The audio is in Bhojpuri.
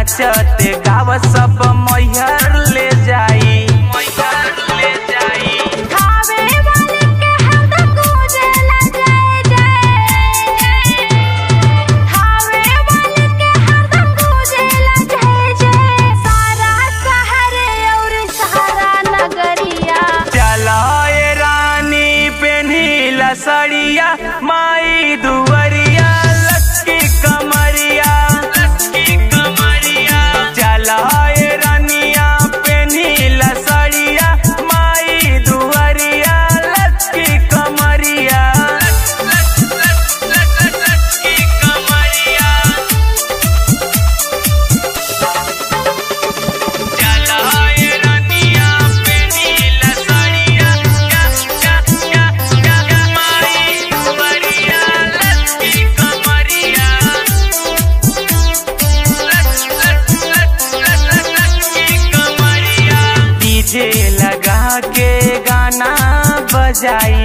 नाचत गावत सब मैहर ले जाई, मैहर ले जाई। थावे वाले के हरदम गूंजेला जय जय, थावे वाले के हरदम गूंजेला जय जय। सारा शहर और सारा नगरिया। चलो ए रानी पेन्हिला सड़िया, माई दुवरिया लक्की कमरिया, लक्की कमरिया। चलो ए रानिया पेन्हिला सड़िया, माई दुवरिया लक्की कमरिया, लक्की कमरिया। चलो ए रानिया पेन्हिला सड़िया, या या या या माई दुवरिया लक्की कमरिया, लक्की कमरिया। डीजे लगा के गाना बजाई,